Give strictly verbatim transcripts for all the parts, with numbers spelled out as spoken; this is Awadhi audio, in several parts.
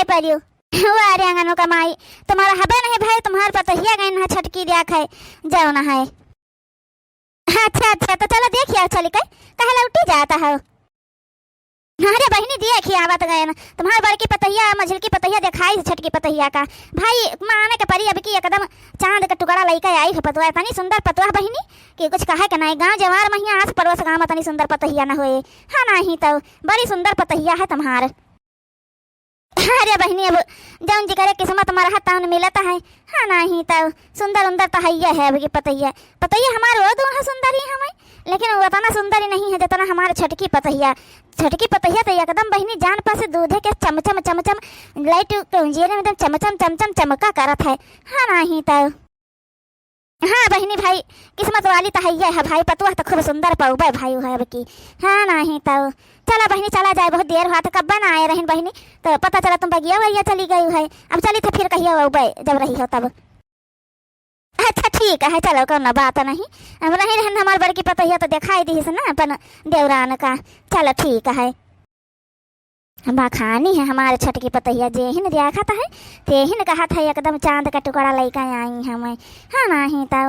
परियो। वाह रे अंगनों का माई, तुम्हारा हबे नहीं भाई, तुम्हार पतोहिया गइन है छोटकी द्याखै, जौन है। अच्छा, अच्छा, तो चलो देखिया चली कै, कहे लौटी जाता है। अरे बहिनी, देखिया आवत गइन, तुम्हार बड़की पतोहिया, मझिलकी पतोहिया देखाई छोटकी पतोहिया का। भाई, माने के परी अब की एकदम चाँद का टुकड़ा लइके आई है पतोह, इतनी सुंदर पतोह बहिनी, कि कुछ कहे के नहीं। गाँव जवार महिया आस पड़ोस गाँव में इतनी सुंदर पतोहिया न होए। हाँ, नहीं तो बड़ी सुंदर पतोहिया है तुम्हार। अरे बहिनी, अब जौन जेकरे किस्मत में रहत तौन मिलत है। हाँ, नहीं तो सुंदर उंदर तो हइये है, अब की पतोहिया, पतोहिया हमार वो दूनो सुंदर ही हमें, लेकिन वो इतना सुंदर ही नहीं है जितना हमार छोटकी पतोहिया। छोटकी पतोहिया तो एकदम बहिनी जान पर से दूधे के चमचम चमचम, लाइट के उजियारे में एकदम चमचम चमचम चमका करत है। हाँ, नहीं तो। हाँ बहिनी भाई, किस्मत वाली तो हइये है भाई, पतोह तो खूब सुंदर पउबे भाई है अब की। हाँ, नहीं तो। चला बहिनी, चला जाए, बहुत देर हुआ था, कब्बे ना आए रहिन बहिनी, तो पता चला तुम बगिया वगिया चली गई है। अब चली थे फिर कहिया अउबे जब रही हो तब। अच्छा ठीक है, चलो कौनो बात नहीं। अब रही रहन हमार बड़की पतोहिया तो देखाई दिहिस ना अपन देवरान का। चलो ठीक है। बखानी है हमार छोटकी पतोहिया, जेहिन देखत है तेहिन कहत है एकदम चाँद का टुकड़ा लइके आई हमें। हाँ, नहीं तो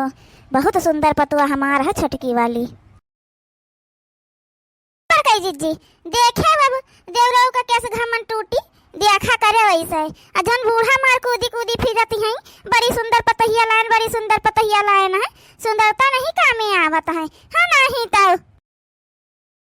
बहुत सुंदर पतोह हमार है छोटकी वाली। पर कही जिज्जी, देखे बाबू, देवरऊ का कैसे घमंड टूटी, देखा करे वैसे। आ जौन बूढ़ा मार कूदी कूदी फिरत हैं, बड़ी सुंदर पतोहिया लायन, बड़ी सुंदर पतोहिया लायन है, सुंदरता नहीं कामे आवत है। हाँ, नहीं तो।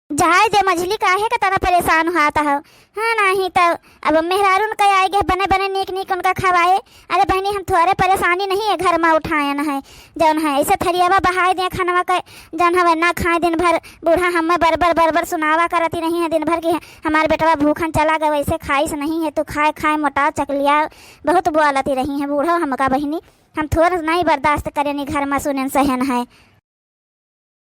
जाए दे मझली, काहे का तना परेशान होत हो। हाँ, नहीं तो। अब मेहरारून का आए गए बने बने नीक नीक उनका खवाए। अरे बहिनी, हम थोड़े परेशानी नहीं है घर में उठायन है, जौन है ऐसे थरियावा बहाए दे खनवा के, जौन हवे ना खाए दिन भर। बूढ़ा हमें बरबर बरबर सुनावा करती नहीं है दिन भर कि हमार बेटवा भूखन चला गए, वैसे खाइस नहीं है, तू खाए खाए मोटा चकलिया, बहुत बोलती रही है बूढ़ा हमका बहिनी। हम थोड़ा नहीं बर्दाश्त करेनी घर में सुनन सहन है।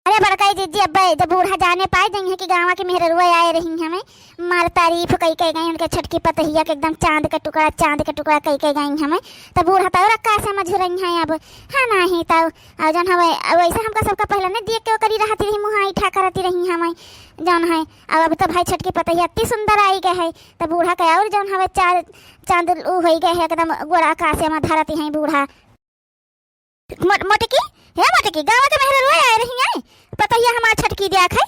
अरे बड़काई जिज्जी, अब्बे जब बूढ़ा जाने पाए जइहैं कि गाँवा के मेहररुआ आए रही हमें, मार तारीफ कई कई गई उनके छोटकी पतोहिया के, एकदम चाँद के टुकड़ा, चाँद के टुकड़ा कई कई गई हमें, तब बूढ़ा तो और अक्का से मझुरई हैं अब। हाँ, नहीं तो। और जौन हवे, अब वैसे हमका सबका पहले नहीं देख के ओकरी रहती रही, मुँह ऐठा करती रही हमें, जौन है। अब, अब तो भाई छोटकी पतोहिया इतनी सुंदर आई गए है, तब बूढ़ा के और जौन हवे चार चाँद उ होई गए है, एकदम गोड़ा अक्का से में धरती हैं बूढ़ा। मोट-, मोटकी, हे मोटकी, गाँवा के मेहररुआ आए रही हैं, पतोहिया हमार छोटकी द्याखै।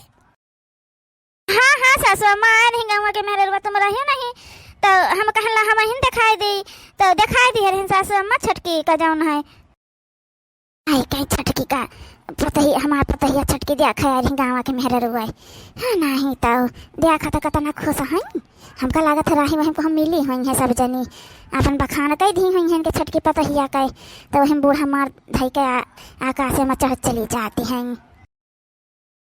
हाँ, हाँ, सासू अम्मा आए रही गाँवा के मेहररुआ, तुम रहे नहीं, तो हम कहला हमहिन देखाई दी, तो देखाई दी रही सासू अम्मा छोटकी का जौन है। आई कहीं छोटकी का पतोहिया, हमार पतोहिया छोटकी द्याखै आए रही गाँवा के मेहररुआ। हाँ, नहीं तो, द्याखा तो कतना खुश हैं। हमका लागत है राही वहीं को हम मिली हुई हैं सब जनी, अपन बखान कई दी हुई हैं इनके छोटकी पतोहिया के, तो वहीं बूढ़ा मार धई के आ-, आकाशे में चढ़ चली जाती हैं।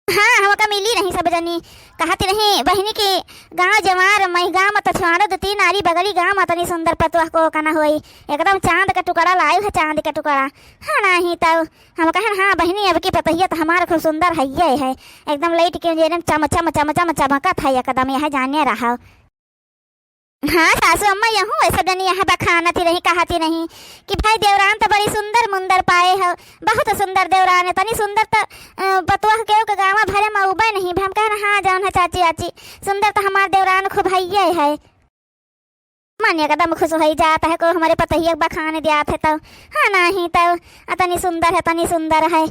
हाँ, हमका मिली रही सब जनी, कहती रही बहिनी कि गाँव जवार मई गाँव में तो छुआनो दो तीन आरी बगली गाँव में तनी सुंदर पतोह को कना होई, एकदम चाँद का टुकड़ा लायु है, चाँद का टुकड़ा। हाँ, नहीं तो। हम कहन, हाँ बहिनी, अब की पतोहिया तो हमार खूब सुंदर हइये है, एकदम लाइट के उजियारे में चम चम चम चम चमकत है एकदम, यह जाने रहा। हाँ सासू अम्मा, यहूँ वैसे जनी यहाँ बखानती रही, कहती रही कि भाई देवरान तो बड़ी सुंदर मुंदर पाए हो, बहुत सुंदर देवरान है, तनी सुंदर तो, अ, पतोह केहू के गाँवा भरे में अउबे नहीं। हम कहन, हाँ जौन है चाची आची, सुंदर तो हमार देवरान खूब हइये है। मन एकदम खुश होई जात है, को हमरे पतोहिया के बखान द्यात है तो। हाँ, नहीं तो, अतनी सुंदर है, अतनी सुंदर है।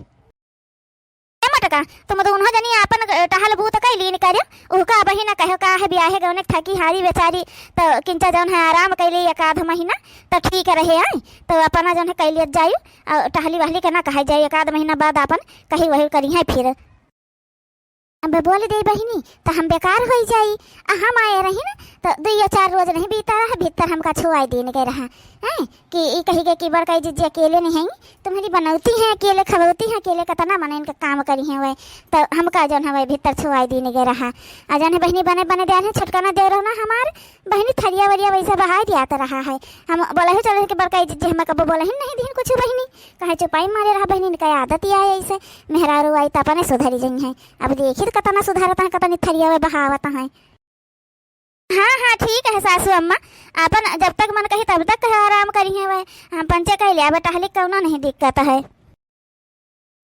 ए मोटका, तुम दूनो जनी आपन, अ, टहल बूत कइ लीन करे, उहका अबही न कहो का है, ब्याहे गवने थकी हारी बेचारी, तो किंचा जौन है आराम कइ ली एक आध महीना, तो ठीक रहे, आय, तो अपना जौन है कइ लियत जायु, अ, टहली वहली के ना कहे जायु, एक आध महीना बाद आपन कही वही करिहैं फिर। अब बोल दे बहिनी, त हम बेकार होई जाई। आ हम आए रही ना, त दुइयो चार रोज नहीं बीता रहा, भीतर हमका छुआई दीन गए रहा, हैं? कि ई कही गए कि बड़काई जिज्जी अकेले नहीं हैं, तुम्हारी बनौती हैं अकेले, खवौती हैं अकेले, कतना मने इनका काम करी हैं वह। त हमका जौन हवे भीतर छुआई दीन गए रहा। आ जौन है बहिनी बने बने दे रहे, छोटका ना दे रहो ना हमार, बहिनी थरिया वरिया वैसे बहाई दियात रहा है। हम बोला ही चले कि बड़काई जिज्जी हमें कबो बोला ही नहीं दीन कुछ बहिनी, कहे चुपाई मारे रहा बहिनी, इनका आदत ही आए ऐसे, मेहरारू आई त अपने सुधरी जइहैं। अब देखी त कतना सुधारत हैं, कतनी थरिया वे बहावत हैं। हाँ, हाँ, ठीक है सासू अम्मा, आपन जब तक मन कही तब तक आराम करिहैं वे। हम पंचे कह लिया, बेटा हलिक कौनो नहीं दिक्कत है।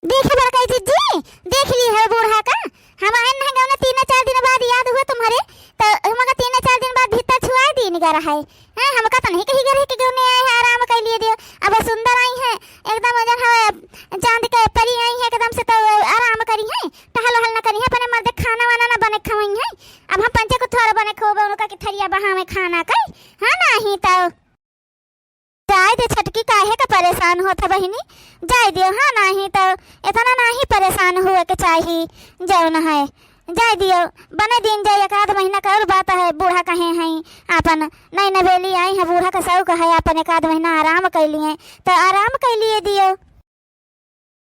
देखी बड़काई जिज्जी, देख ली है बूढ़ा का। हम आए नहीं गौने तीन चार दिन बाद याद हुआ तुम्हारे, तो हमका तीन चार दिन बाद भीतर छुआई दीन गर है। हैं, हमका तो नहीं कही गर है कि गौने आए हैं, आराम कर लिए दियो। अब सुंदर आई हैं, एकदम जौन है, चांद के परी आई हैं एकदम से, तो आराम करी हैं, टहल वहल न करी हैं, अपने मर्द खाना वाना न बने खवाई हैं। अब हम पंचे को थोड़ा बने खोबे उनका कि थरिया बहावे खाना कई, हाँ, नहीं तो। जाए दे छटकी, काहे का परेशान होत है बहिनी, जाए दियो, हाँ, नाही तो इतना नाही परेशान हुए के चाही, जौन है, जाए दियो, बने दिन जाए, एक आध महीना का और बात है, बूढ़ा कहे हैं आपन, नई नवेली आई है, बूढ़ा का शौक है, आपन एक आध महीना आराम कर लिए, तो आराम कर लिए दियो।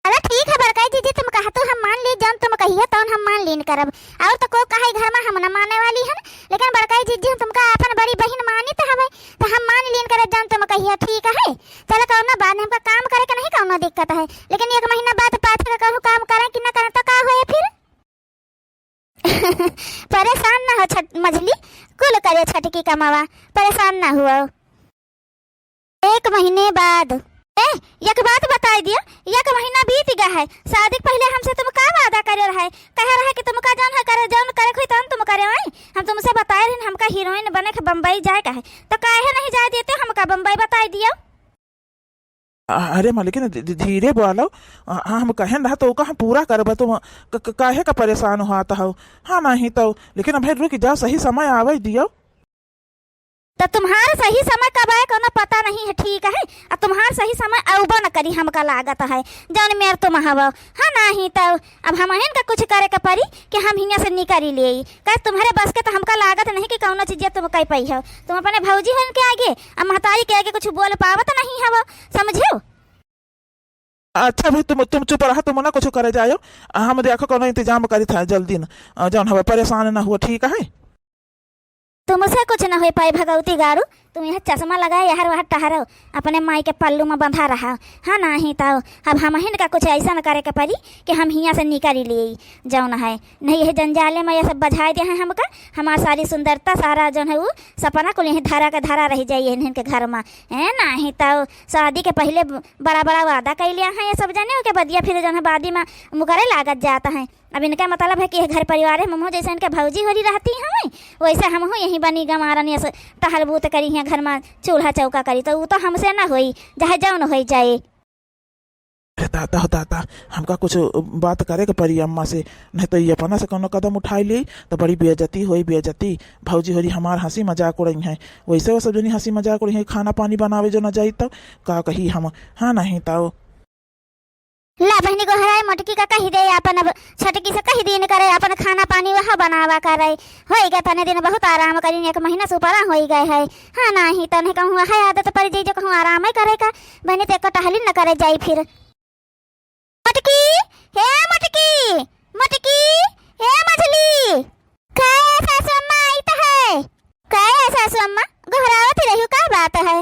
अरे ठीक है बड़काई जीजी, तुम कहतू हम मान ली, जौन तुम कहियो तौन हम मान लीन करब। और तो को कहे घर में हम न माने वाली हन, लेकिन बड़काई जीजी हम तुमका आपन बड़ी बहिन मानित हवे, तो हम मान लीन करब जौन तुम कहियो, ठीक है। चलो कौनो बात नहीं, हमका काम करे के नहीं कौनो दिक्कत है, लेकिन एक महीना बाद पाछे का कहूँ काम करें कि न करें तो का होए फिर? परेशान ना हो छट-, मझली, कुल करे छटकी कमावा, परेशान ना हुआ। एक महीने बाद। ए, एक बात बताई दियो, एक महीना बीत गया है, शादी के पहले हमसे तुम का वादा करे रहे? कहे रहे कि तुमका जौन है करे, जौन करे कोई तौन तुम करे, आई? हम तुमसे बताए रहे, हमका हीरोइन बने के बम्बई जाए का है, तो काहे नहीं जाए देते हमका बम्बई, बताई दियो। अ-, अरे मलिकिन, धी-, धी-, धीरे बोलो। अ, हम कहेन रहा तो ओका हम पूरा करबे, तुम क-, क-, काहे का परेशान होत हो? हाँ, नहीं तो, लेकिन अबे रुक जाओ, सही समय आवे दियो। तो तुम्हार सही समय कब आए, कोनो पता नहीं है, ठीक है? अ तुम्हार सही समय अउबो न करी, हमका लागत है, जौन मेर तुम हवो। हाँ, नहीं तो, अब हमहिन का कुछ करे के परी कि हम हियाँ से निकरी लेई। कहे तुम्हरे बस के तो हमका लागत नहीं कि कौनो चीज तुम कह पाई हो। तुम अपने भौजी होन के आगे, अब महतारी के आगे कुछ बोल पावत नहीं हवो, समझो? अच्छा भाई, तुम, तुम चुप रहा, तुम ना कुछ करे जायो। हम देखो कौनो इंतजाम करी था जल्दी न, अ, जौन हवे परेशान ना हुआ, ठीक है? तुमसे कुछ ना हो पाई भगवती गारू, तुम यह चश्मा लगाए, यहर वहर टहरो, अपने माई के पल्लू में बंधा रहा। हाँ, नहीं तो अब हमहिन का कुछ ऐसा न करे के परी कि हम हियाँ से निकरी लेई, जौन है। नहीं, यह जंजाले में यह सब बझाए दे हैं हमका, हमार सारी सुंदरता, सारा जौन है उ सपना कुल यहीं धरा के धरा रह जाई इन्हन के घर में। हैं, नहीं तो शादी के पहले ब-, बड़ा बड़ा वादा कइ लिया है ये सब जने, ओके बदिया फिर जौन है बादी में मुकरे लागत जात है। अब इनका मतलब है कि ये घर परिवार है, हमहू जैसे इनके भौजी होरी रहती हैं, वैसे हमहू यहीं बनी गंवारन, ये से टहल बूत करी हैं, घर में चूल्हा चौका करी, तो उ तो हमसे ना होई, चाहे जौन होई जाए। अरे दादा हो दादा, हमका कुछ बात करे के परी अम्मा से, नहीं तो ये अपना से कौनो कदम उठाई ली तो बड़ी बेइज्जती होई, बेइज्जती। भौजी होरी हमार हँसी मजाक उड़ई हैं, वैसे वो सब जनी हँसी मजाक उड़ई हैं, खाना पानी बनावे जो न जाई तो का कही हम। हाँ, नहीं तो। ला बहिनी गोहराए मोटकी का कही दे, अपन अब छटकी से कही दिन करे, अपन खाना पानी वह बनावा करे। होई गए तने दिन बहुत आराम करीन, एक महीना से ऊपरा होई गए है। हाँ, नाही तो नहीं कहूँ, है आदत पड़ जाई जो कहूँ आराम ही करे का, बहिनी तो एक टहली न करे जाई फिर। मोटकी, हे मोटकी, मोटकी, हे मझली। का है सासू अम्मा, आई तो है। का है सासू अम्मा, गोहरावत रही, का बात है?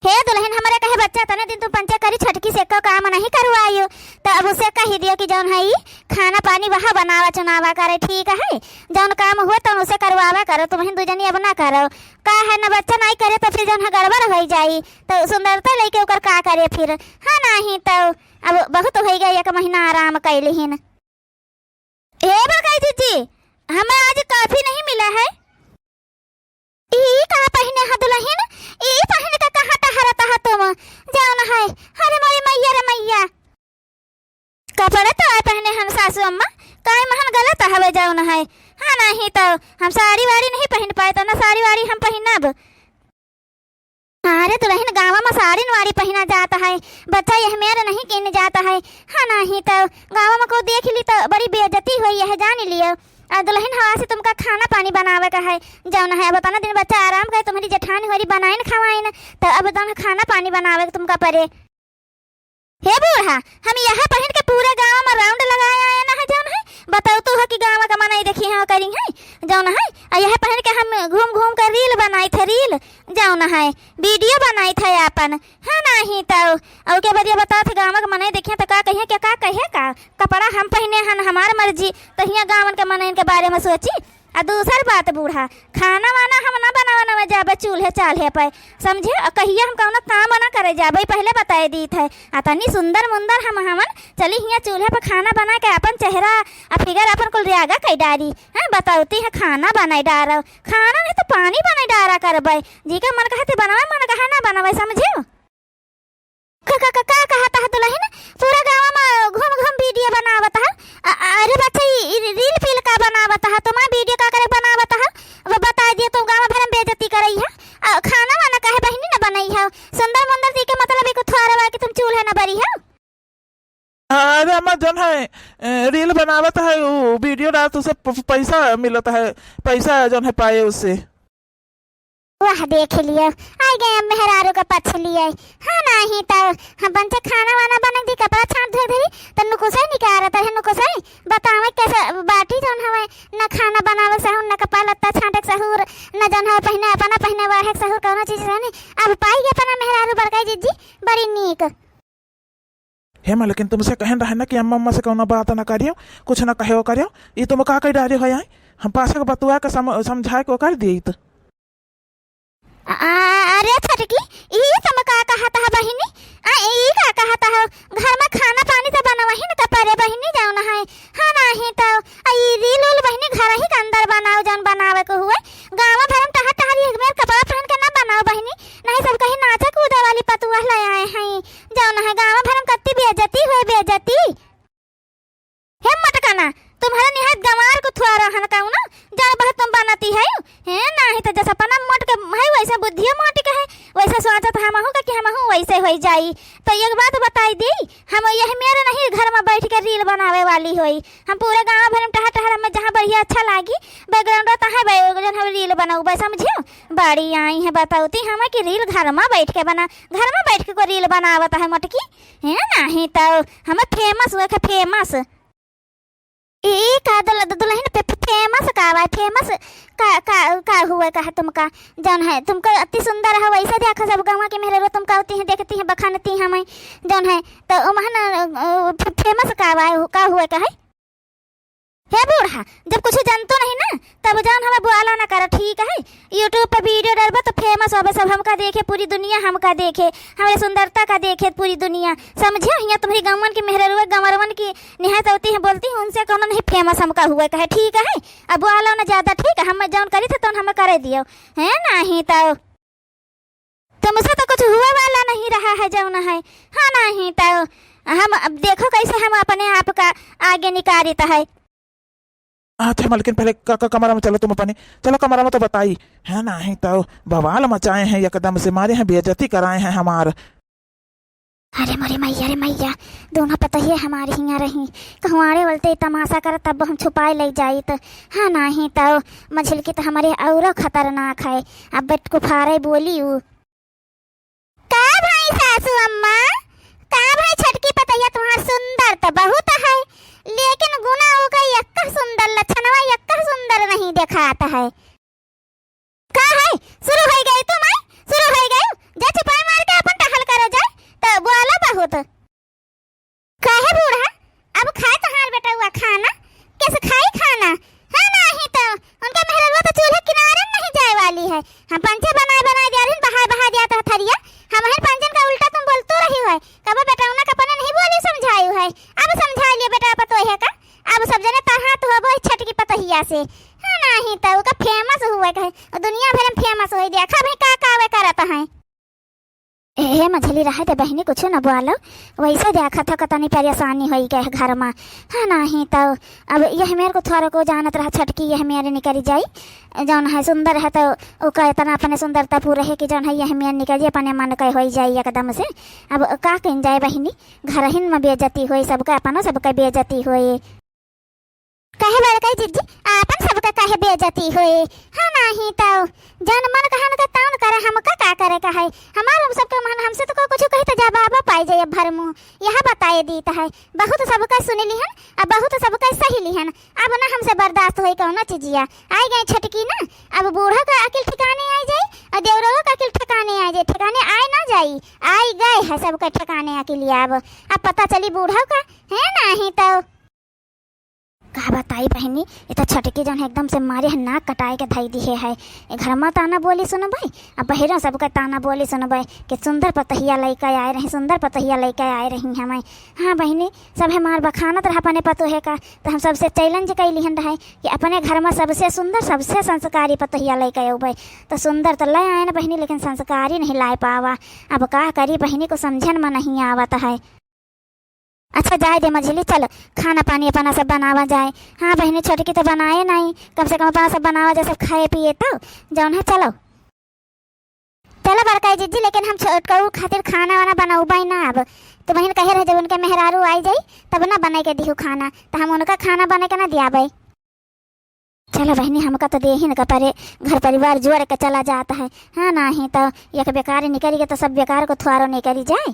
हे दुलहिन, हमरे कहे बच्चा तने दिन तू पंचे करी, छटकी से एको काम नहीं करवायो, तो अब उसे कही दियो कि जौन है ई खाना पानी वह बनावा चुनावा करे, ठीक है? जौन काम हुए तौन उसे करवावा करो, तुमहिन दू जनी अब ना करो। का है न बच्चा नहीं करे तो फिर जौन है गड़बड़ होई जाई, तो सुंदरता लेके ओकर का करे फिर? हाँ, नहीं तो अब बहुत होई गई, एक महीना आराम कैलिहिन। हे बड़काई जीजी, हमें आज कॉफी नहीं मिला है। ई का पहिने ह दुलहिन? ई पहिन के कहाँ टहरत ह तुम? जौन है, अरे मोरी मैया रे मैया। कपड़े तो आए पहिने हन सासू अम्मा, काहे महन गलत हवे जौन है। हाँ, नहीं तो हम साड़ी वाड़ी नहीं पहिन पाए, तो ना साड़ी वाड़ी हम पहिनब। अरे दुलहिन, गाँव में साड़ी नवारी पहिना जात है, बच्चा यह मेर नहीं किन जात है। हाँ, नहीं तो गाँव में को देख ली तो बड़ी बेइज्जती होई, यह जान लियो। आ दुलहिन हवा से तुमका खाना पानी बनावे का है, जौन है अब उतना दिन बच्चा आराम करे, तुम्हारी जेठानी होरी बनाइन खवाइन, तो अब तुम खाना पानी बनावे के तुमका परे। हे बूढ़ा, हम यह पहिन के पूरे गाँव में round लगाए आए ना है, जौन है बताओ तो है कि गाँव का मनई देखी है करी है, जौन है आ यह पहिन के हम घूम घूम के reel बनाई थे, reel, जौन है video बनाई थे आपन, है नहीं तो। और के बदिया बताओ थे गाँव का मनई देखिए तो का कहिए, क्या का कहे का, कपड़ा हम पहिने हन, हमार मर्जी, तो हियाँ गाँवन के मनइन के बारे में सोची। आ दूसर बात बूढ़ा, खाना वाना हम ना बनावे, ना जाबे चूल्हे चाल्हे पे, समझे? आ कहिया हम कउनो काम ना करे जाबे, पहिले बताए दीत है। आ तनी सुंदर मुंदर हम हवन, चली हियाँ चूल्हे पे खाना बनाए के आपन चेहरा आ फिगर आपन कुल रियागा कइ डारी। हैं, बतौती है खाना बनाए डारब, खाना नहीं तो पानी बनाए डारा करबे। जी का मन कहे ते बनावे, मन कहे ना बनावे, समझे? का, का, का, का कहत ह दुलहिन? पूरा गाँव मा घूम घूम video बनावत ह। अ-, अ-, अरे बच्चा, ई, ई reel फील का बनावत ह? तुम्हार video का करे बनावत ह? अब बताइ दिया, तुम गाँव भर में बेइज्जती करइ ह। अ, खाना वाना काहे बहिनी न बनइ ह? सुंदर मुंदर जी के मतलब एक थोड़ा बा कि तुम चूल्हा न बरी ह। अरे अम्मा, जौन है, अ, reel बनावत है, उ video डालत, उसे प-, पैसा मिलत है, पैसा जौन है पाए उससे। वाह, देख लियो, आइ गए अब मेहरारू का पक्ष लिए। हाँ, नाहीं तो हम बंचे खाना वाना बना दी, कपड़ा छाँट धोए धरी, तो नुकुसई निकारत रहे, नुकुसई। बतावे कैसे बाटी जौन हवे, न खाना बनावे सहूर, न कपड़ा लत्ता छाँटे सहूर, न जौन हवे पहिने अपना पहिने वाहे सहूर, कौनो चीज से नहीं। अब पाई गए अपना मेहरारू बड़काई जिज्जी, बड़ी नीक। हे मालकिन, तुमसे कहन रहे ना कि अम्मा, अम्मा से कउनो बात ना करियो, कुछ ना कहे करियो। ई तुम का कह डारे हो यहाँ? हम पासे के बतुआ के सम-, समझाए के ओकर दिए तो। आ, अरे छोटकी, ई तुम का कहत ह बहिनी? आ, ई का कहत ह? घर में खाना पानी तो बनवही न का परे बहिनी, जौन है। हाँ, नाहीं तो, आ, ई reel उल बहिनी घर ही के अंदर बनाओ, जौन बनावे के हुए। गाँव भर में टहर टहर एक बेर कपड़ा पहन के ना बनाओ बहिनी, नहीं सब कहीं नाचे कूदे वाली पतुआ ले आए हैं। जौन है गाँव भर में कत्ती बेइज्जती होए, बेइज्जती। हे मटकाना, तुम्हारे निहायत गंवार को थुआ रहन का ना, जौन बहुत तुम बनती है। हे, नाहीं तो जैसा पना मोट के है, वैसा बुद्धियो मोट के है, वैसा सोचत हमहू का कि हमहू वैसे होई जाई। तो एक बात बताई दी, हम यह मेरे नहीं घर में बैठ के reel बनावे वाली होई। हम पूरे गाँव भर में टहर टहर, हमें जहाँ बढ़िया अच्छा लागी, background तहाँ बे-, जौन हम reel बनौबे, समझियो? बड़ी आई है बतौती हमें कि reel घर में बैठ के बना, घर में बैठ के को reel बनावत है मोटकी। हैं, नाहीं तो हमें famous हुए के famous। ई का दुल-, दु-, दुलहिन पे, पे famous का बा, famous का, का, का हुए का है तुमका? जौन है तुमका अति सुंदर है, वैसे देखा सब गाँव के मेहरारू तुमका होती हैं, देखती हैं, बखानती हैं हमें, जौन है तो ओ महन, अ, फे-, famous का बा, का हुए का है? हे बूढ़ा, जब कुछ जानतो नहीं ना, तब जौन हमें बुआला ना करा, ठीक है? YouTube पे video डलबा तो famous होबे, सब हमका देखे, पूरी दुनिया हमका देखे, हमरे सुंदरता का देखे पूरी दुनिया, समझियो? हियाँ तुम्हरी गमन के मेहररुआ गंवरवन की निहायत होती हैं, बोलती हैं, उनसे कौनो नहीं famous हमका हुए कहे, ठीक है? अब बुआला ना ज्यादा, ठीक है? हम जौन करी थे तौन हमें करे दियो, हैं? नाहीं तो तुमसे तो कुछ हुए वाला नहीं रहा है, जौन है। हाँ, नाहीं तो हम अब देखो कैसे हम अपने आप का आगे निकारित है। अच्छा मलकिन, पहले क-, क-, कमरा में चलो तुम अपने, चलो कमरा में तो बताई। है नाहीं तो बवाल मचाए हैं एकदम से, मारे हैं बेइज्जती कराए हैं हमार। अरे मोरे मैया रे मैया, दोनों पतोहिए हमारे हियाँ रही, कहवारे बोलते तमाशा कर, तब हम छुपाए ले जाइत। हाँ नाहीं तो मझिलकी तो हमारे औरो खतरनाक है, अब बेट कुफारे बोली उ। का भाई सासू अम्मा, का भाई छोटकी पतोहिया, तुम्हार सुंदर तो बहुत है, लेकिन गुना ओका यक्का सुंदर, लक्षणवा यक्का सुंदर नहीं देखात है। का है? शुरू होइ गई तू माई, शुरू होइ गई। जा चुपाई मार के अपन टहल करे जाए, तो बोला बहुत। काहे बूढ़ा, अब खाए तोहार बेटउआ खाना, कैसे खाई खाना? हाँ, नाहीं तो उनका मेहररुआ तो चूल्हे किनारे नहीं जाए वाली है। हम पंचे बनाए बनाए दिया रही, बहाए बहाए दिया था थरिया। हम हर पंचन का उल्टा तुम बोलतू रही है। कबो बेटउना का अपने नहीं बोली समझायु है, अब समझा लियो बेटा पतोहे का। अब सब जने तहात होबो है छटकी पतोहिया से। हाँ, नाहीं तो ओका famous हुए कहे, दुनिया भर में famous होई, देखा भाई का का वे करत हैं। ए, हे मझली, रहे दे बहिनी, कुछु न बोलो, वैसे देखत हो कतनी परेशानी होई गए है घर में। हाँ, नाहीं तो अब यह मेर को थोड़ा को जानत रहा छटकी, यह मेर निकल जाई, जौन है सुंदर है तो ओका इतना अपने सुंदरता पूरा है कि जौन है यह मेर निकल जाई, अपने मन के होई जाई एकदम से। अब का कइल जाए बहिनी, घरहिन में बेइज्जती होई सबका, अपनो सबका बेइज्जती होई। काहे बड़काई जिज्जी, आपन सबका काहे बेइज्जती होए? हाँ, नाहीं तो जौन मन कहन के तौन करे, हमका का करे का है? हमार हम सबके मन, हमसे तो कोई कुछ कही तो जवाब पाई जाए भर मुँह। यह बताए दीत है, बहुत सबका सुन लिहन, अब बहुत सबका सही लिहन। अब ना हमसे बर्दाश्त होई कौनो चीजिया। आई गई छटकी ना, अब बूढ़ा का अकिल ठिकाने आई जाए और देवरवा का अकिल ठिकाने आई जाए, ठिकाने आए ना जाई, आई गए है सबका ठिकाने अकिलिया। अब, अब पता चली बूढ़ा का, है नाहीं तो। का बताई बहिनी, ये तो छोटकी जौन है एकदम से मारे है नाक कटाए के धई दिहे है। ए घर में ताना बोली सुनबै, अब बहिरों सबके ताना बोली सुनबै कि सुंदर पतोहिया लइके आए रही, सुंदर पतोहिया लइके आए रही हमें। हाँ बहिनी, सब हमार बखानत रहा अपने पतोहे का, तो हम सबसे challenge कइ लिहन रहे कि अपने घर में सबसे सुंदर, सबसे संस्कारी पतोहिया लइके अउबै। तो सुंदर तो ले आए न बहिनी, लेकिन संस्कारी नहीं लाए पावा। अब का करी बहिनी, को समझन में नहीं आवत है। अच्छा जाए दे मझली, चल खाना पानी अपना सब बनावा जाए। हाँ बहिनी, छोटकी तो बनाए नहीं, कम से कम अपना सब बनावा जाए, सब खाए पिए तो जौन है। चलो चलो बड़का जिज्जी, लेकिन हम छोटकऊ खातिर खाना वाना बनउबै ना। अब तो बहिन कहे रहे जब उनके मेहरारू आई जाई तब ना बनाई के दिहू खाना, तो हम उनका खाना बनाई के ना दियाबै। चलो बहिनी, हमका तो देहिन का परे, घर परिवार जोड़ के चला जात है। हाँ नाही तो एक बेकार निकरी के तो सब बेकार को थुआरो निकरी जाए।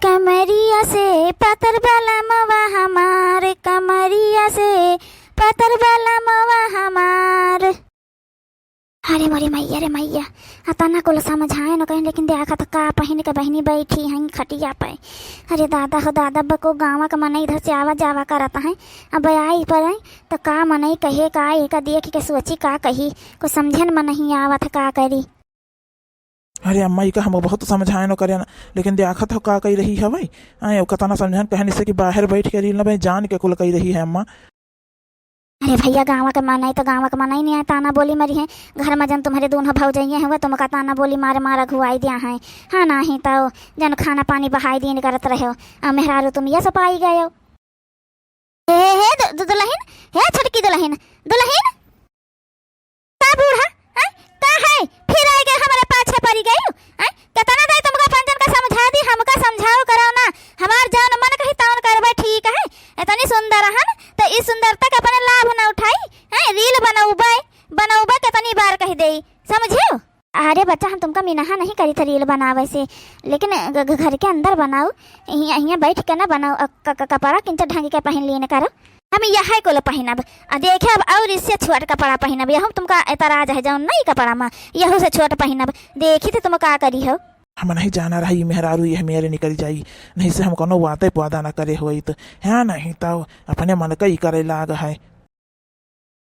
कमरिया से पातर बलमवा हमार, कमरिया से पातर बलमवा हमार। अरे मोरी मैया रे मैया, अतना कुल समझाए न कहीं, लेकिन देखत का पहिन के बहिनी बैठी हैं खटिया पे। अरे दादा हो दादा, बको गाँव के मनई इधर से आवा जावा करत हैं, अब आई पर आई तो का मनई कहे का, एका देख के सोची का कही, कुछ समझन में नहीं आवत है का करी। अरे अम्मा, ई का हम बहुत समझाए न करे ना, लेकिन देखत हो का कही रही हवै। आए, कतना समझाएन, कहन इससे कि बाहर बैठ के रील न बे, जान के कुल कही रही है अम्मा। अरे भैया, गाँव के मनई तो गाँव के मनई नहीं आए, ताना बोली मरी है। घर में जन तुम्हारे दोनों भौजइये हुए, तुमका ताना बोली मारे मारा घुआई दिया है। हाँ नाही तो जन खाना पानी बहाई दिन करत रहे हो, अब मेहरारू तुम ये सब आई गए हो। हे, हे, दु-, दु-, दुलहिन, हे छोटकी दुलहिन, दुलहिन, का बूढ़ा, हैं? का है? फिर आइ गए हमरे पाछे परी गइउ, हैं? केतना दाई तुमका पंचन का समझा दी, हमका समझाओ करो ना। हमार जौन मन कही तौन करबे, ठीक है। इतनी सुंदर हन, तो ई सुंदरता के अपने लाभ ना उठाई, हैं? रील बनउबे, बनउबे केतनी बार कहि देई, समझियो? अरे बच्चा, हम तुमका मिनहा नहीं करी था रील बनावे से, लेकिन घ-, घ-, घर के अंदर बनाओ, हियाँ, हियाँ बैठ के ना बनाओ, अ, क-, क-, कपड़ा किंचा ढंग के पहिन लीन करो। हम यहै कुल पहिनब, अ, देखे अब और इससे छोट कपड़ा पहिनब, यहू तुमका एतराज है जौन नई कपड़ा मा, यहू से छोट पहिनब, देखी तो तुम का करी हो। हम नहीं जाना रही मेहरारू यह मेरे निकल जाई, नहीं से हम कोनो वाते प्वादा ना करे होइत। हाँ नहीं तो अपने मन का ही करे लाग है।